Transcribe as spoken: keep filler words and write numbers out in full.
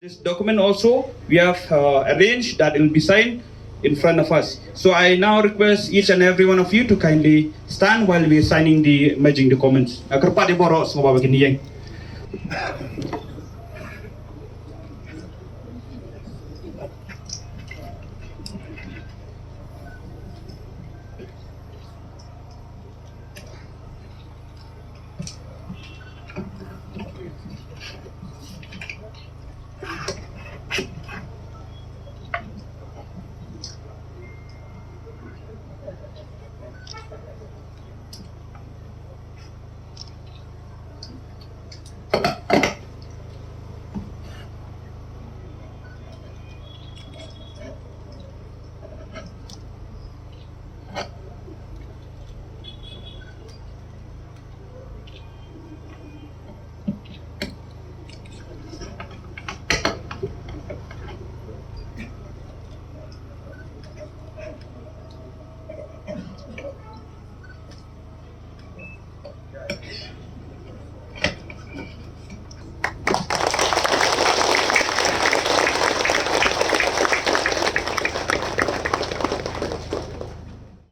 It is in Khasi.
This document also, we have uh, arranged that it will be signed in front of us. So I now request each and every one of you to kindly stand while we are signing the merging documents. Nga kyrpad ïa baroh sngewbha ba kin ïeng.